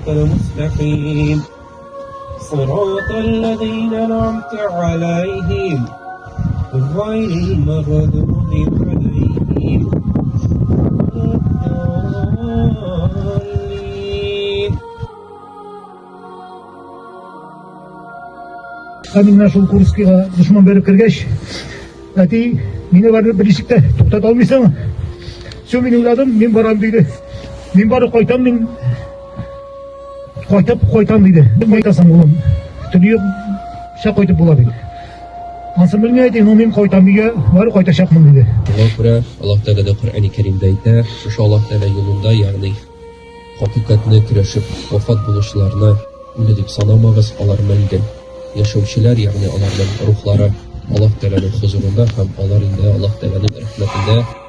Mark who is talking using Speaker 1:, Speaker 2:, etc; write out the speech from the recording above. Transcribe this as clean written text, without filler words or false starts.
Speaker 1: المستقيم صراط الذين أنعمت عليهم غير المغضوب عليهم ولا الضالين.
Speaker 2: Һәм менә шул Курскига дошман бәреп кергәч, әти, мине барып бер ничек тә туктата алмыйсың. Все, мин уйладым, мин барам диде. Мин барып кайтам, мин кайтып кайтам диде. Кайтасың, улым. Төньяк чак кайтып була бит. Ансын белми әти, но мин кайтам өйгә, барып кайтачакмын диде.
Speaker 1: Шуңа күрә Аллаһ Тәгалә дә Коръәни Кәримдә әйтә, шушы Аллаһ Тәгалә юлында, ягъни хакыйкатьне көрәшеп вафат булучыларны үле дип санамагыз, алар мәңге яшәүчеләр, ягъни аларның рухлары Аллаһ Тәгаләнең хозурында һәм алар инде Аллаһ Тәгаләнең рәхмәтендә.